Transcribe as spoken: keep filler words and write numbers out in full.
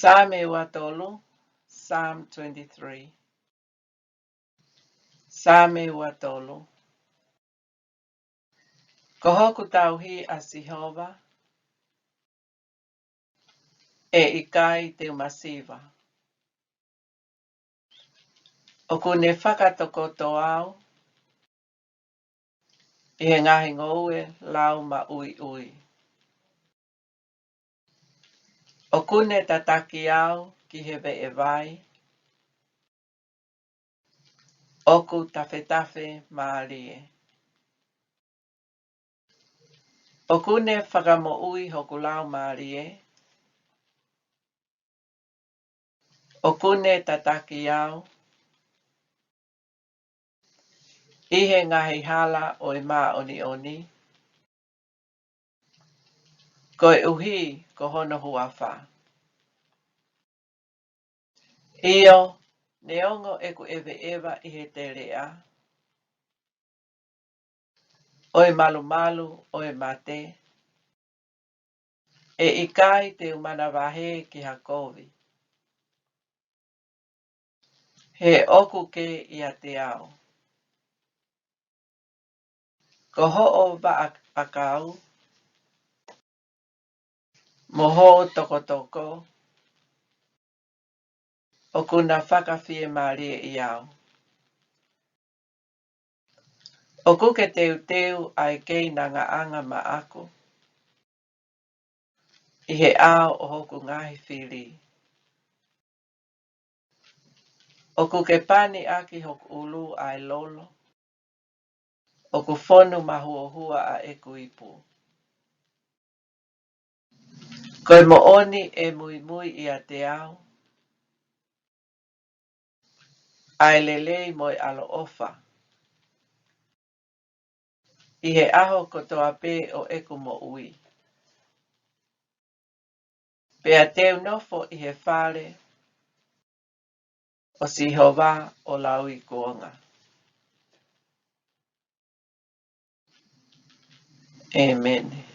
Saame ua tolu, Psalm twenty-three. Saame ua tolu. Ko hoku tauhi ʻa Sihova, ʻe ʻikai te u masiva. ʻOku ne fakatokoto au ʻi he ngaahi ngoue lau maʻuiʻui. ʻOku ne tataki au ki he veʻe vai ʻoku tafetafe mālie. ʻOku ne fakamoʻui hoku laumālie. ʻOku ne tataki au ʻi he ngaahi hala ʻo e māʻoniʻoni, koeʻuhi ko hono huafa. ʻIo, neongo ʻeku ʻeveʻeva ʻi he teleʻa ʻo e malumalu ʻo e mate, ʻe ʻikai te u manavahē ki ha kovi. He ʻoku ke ʻiate au. Ko hoʻo vaʻa ʻakau mo hoʻo tokotoko ʻoku na fakafiemālieʻi au. ʻOku ke teuteu ʻa e keinangaʻanga maʻaku ʻi he ʻao ʻo hoku ngaahi fili. ʻOku ke pani ʻaki hoku ʻulu ʻa e lolo, ʻoku fonu mahuohua ʻa ʻeku ipu. Ko e moʻoni ʻe muimui ʻiate au ʻa e lelei mo e ʻaloʻofa ʻi he ʻaho kotoa pē ʻo ʻeku moʻui. Pea te u nofo ʻi he fale ʻo Sihova ʻo lauikuonga. ʻĒmeni.